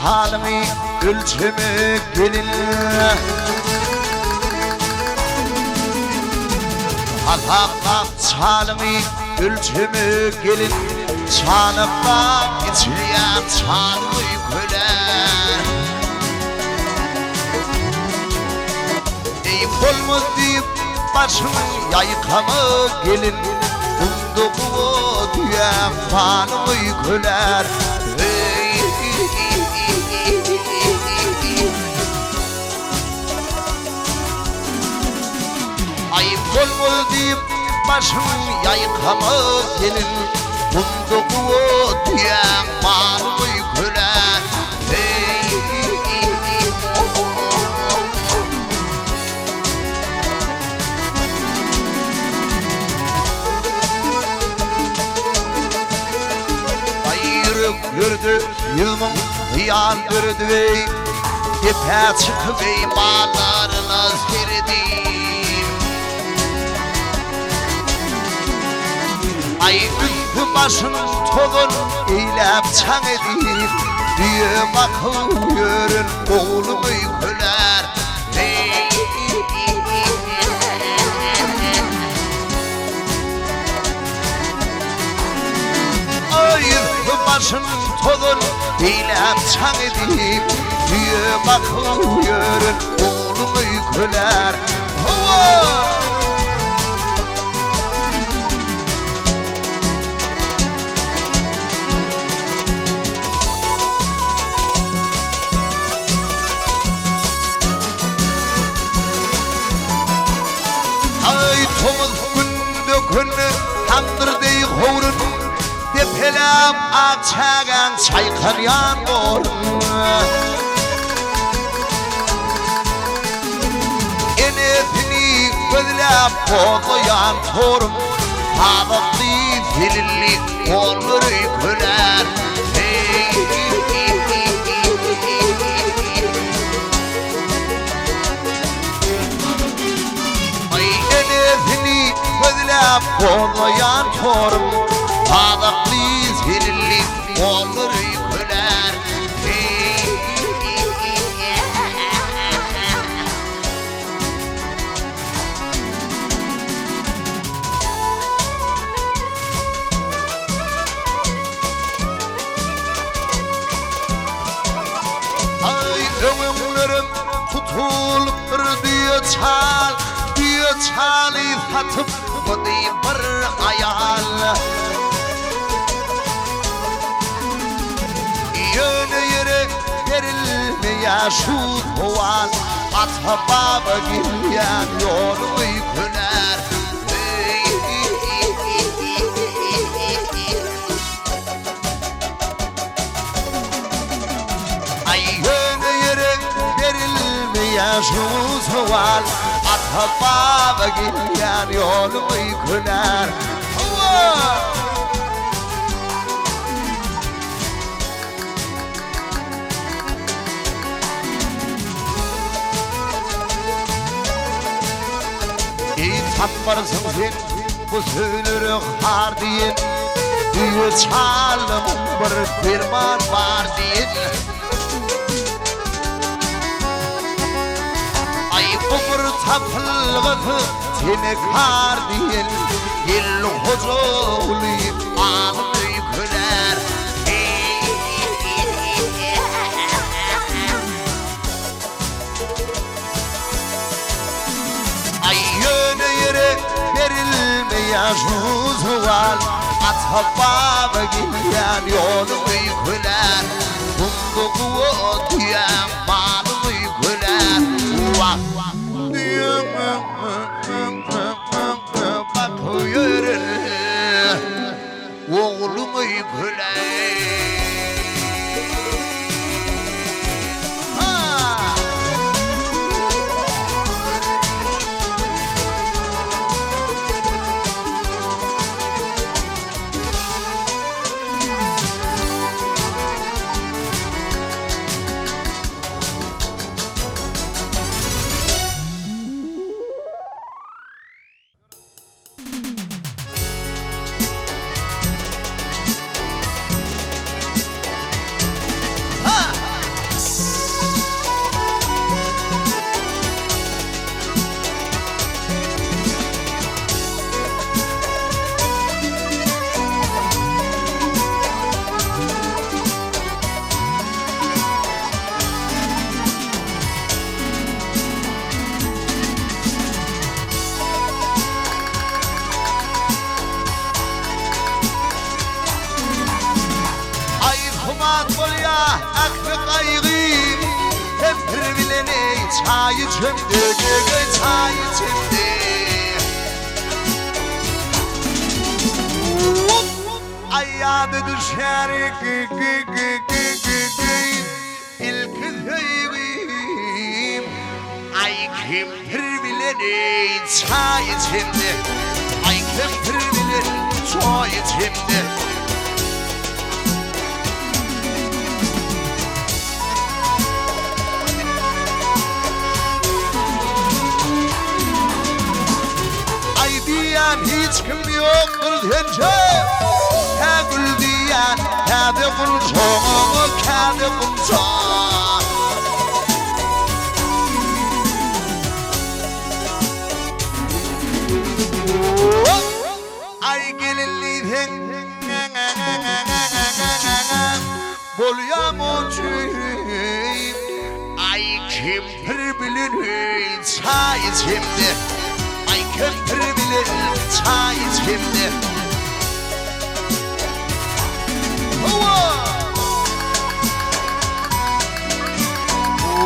çalyňy ölçeme gelin. Hasaplap çalyňy ölçeme gelin. Çanaklap içilýän çalyňy köler. Eý bolmaz diýip başyňy ýaýkama gelin. Gumda guwa düýäň malyňy köler. Aýyp bolmaz diýip başyňy ýaýkama gelin. Gumda guwa düýäň malyňy köler. Aý ýürek ýördi 100.000 hyýal döredi eý. Depä çykyp eý mallaryna seredip. Aý üsti başyn tozan eýläp çaň edip. Düýe bakyp ýören oglumy köler. Aý üsti başyn tozan eýläp çaň edip. Düýe bakyp ýören oglumy köler. Hawa! Aý tomus günde künde tamdyr deý howrun. Depeläp ak çägäň çaýkanýan borun. Enesini gözläp bozlaýan torum. Sazakly zelilli gollary köler. Aý enesini gözläp bozlaýan torum. Sazakly zelilli gollary köler. Aý öňüňlerim tutulypdyr düýe çal, Düýe çaly satyp gydy bir aýal. Ýöne ýere berilmeýär şu sowal, Ata-baba gelýän ýoluňy köner. Aý ýöne ýere berilmeýär şu sowal, Ata-baba gelýän ýoluňy köner. Hawa! Eý tapmarsyň sen bu sözlere har diýen, Düýe çalym bir derman bar diýen. Aý bu bir tapylgysyz tenekar diýen, Geldi Hojaguly alym öýkelär. Aý ýöne ýere berilmeýär şu sowal, Ata-baba gelýän ýoluň öýkelär. Gumda guwa düýäň malyň öýkelär. Wah, düýäň bakyp ýören ogluň öýkelär. Ha! çaý içemde, çaý içemde. Ay ýada düşer ilki söýgim. Ay kempir bilen çaý içemde, ay kempir bilen çaý içemde. Ay diýen hiç kim ýokdur sence. Hä gül diýen, käde gunça, käde gunça. Ay gelinliğin bolýam oçuyum. Ay kempir bilen çaý içemde, ay kempir bilen çaý içemde. Hawa!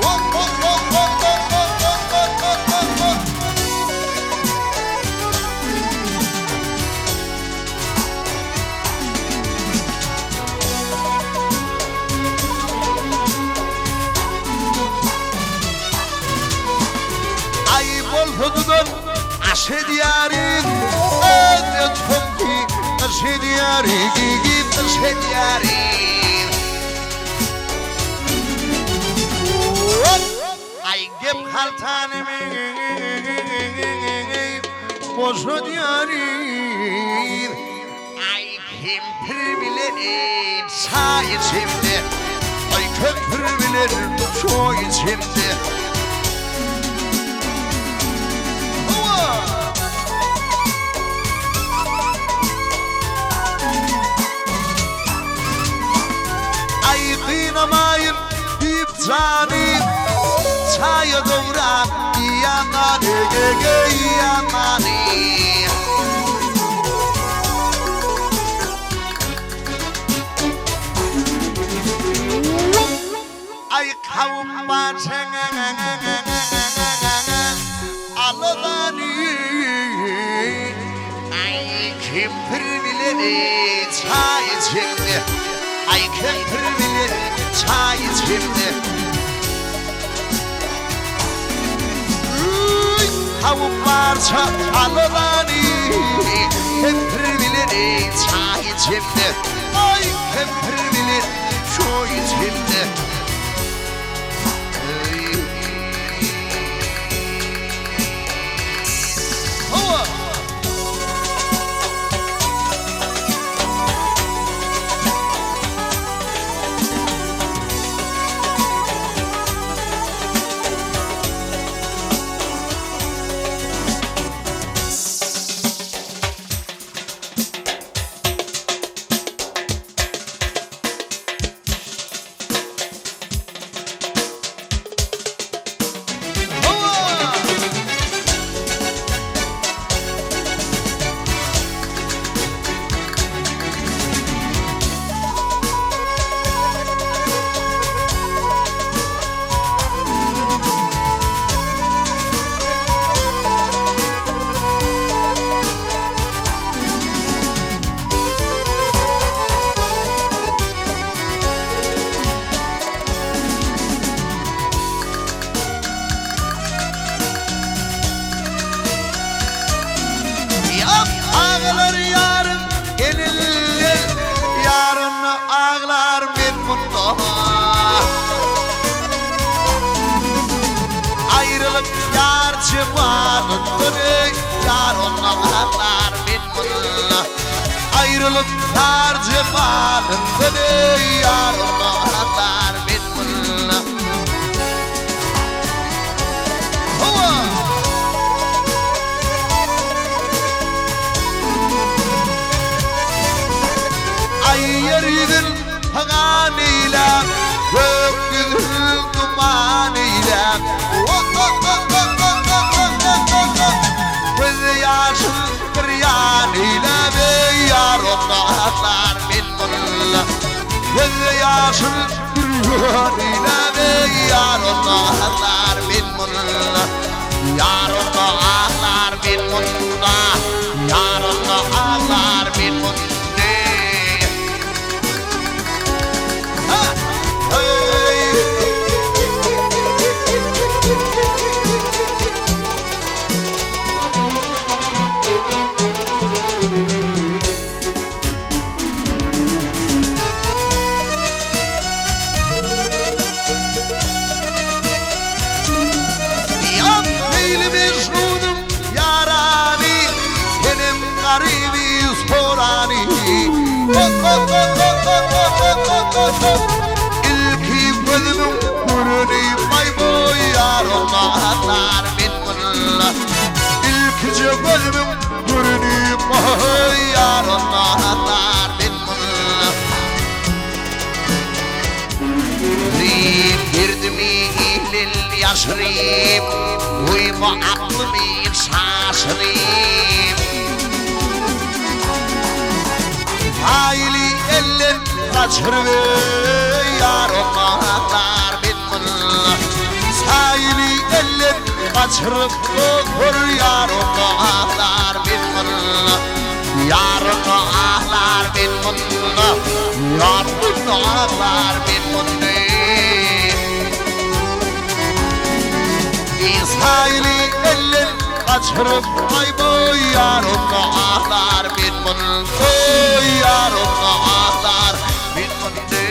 Hop hop hop hop hop hop hop hop hop hop. Ay bolsadydan aş edýärin, Öde tomki aş edýärin, aş edýärin. Ay gem haltanımı boşa diýärin. Ay kempir bilen çaý içemde, ay kempir bilen çaý içemde. Hawa! Ay kıynamayın deyip canim, çaya doğra yanani yanani. Ay kavum başın aladani. Ay kempir bilen çay içemde, ay kempir bilen çay içemde. Kavum parça aladani, kempir bilen çay içemde, ay kempir bilen çay içemde. Hawa! Hawa! Yap ağlar yarın gelinler, yarın ağlar men bunda. Ayrılık yar cemalından ey, yarın ağlar men bunda. Ayrılık yar cemalından ey, yarın ağlar men bunda. Hawa! Ay yerin hagan eylem, gökyüzün duman eylem. Göz yaşın bir yan eylem, ey yar onlar men bununla. Göz yaşın bir yan eylem, ey yar onlar men bununla. aglar men muny. Ha! Hey! Ýa Leýli Mejnunyň ýarany, Senem garyby sorany. Ilki gözümiň göreni Baý-boý ýarym aglar men muny. Ilkije gözümiň göreni Baý ýarym aglar men muny. Diýip derdimi ilden ýaşyryp, Goýma aklymy çaşyryp. Aýly elden gaçyryp eý ýarym aglar men muny. Saýly elden gaçyryp otur ýarym aglar men muny. Ýarym aglar men muny. Ýarym aglar men muny. Saýly elden gaçyryp aý-boý ýarym aglar men muny. Oý ýarym aglar men muny.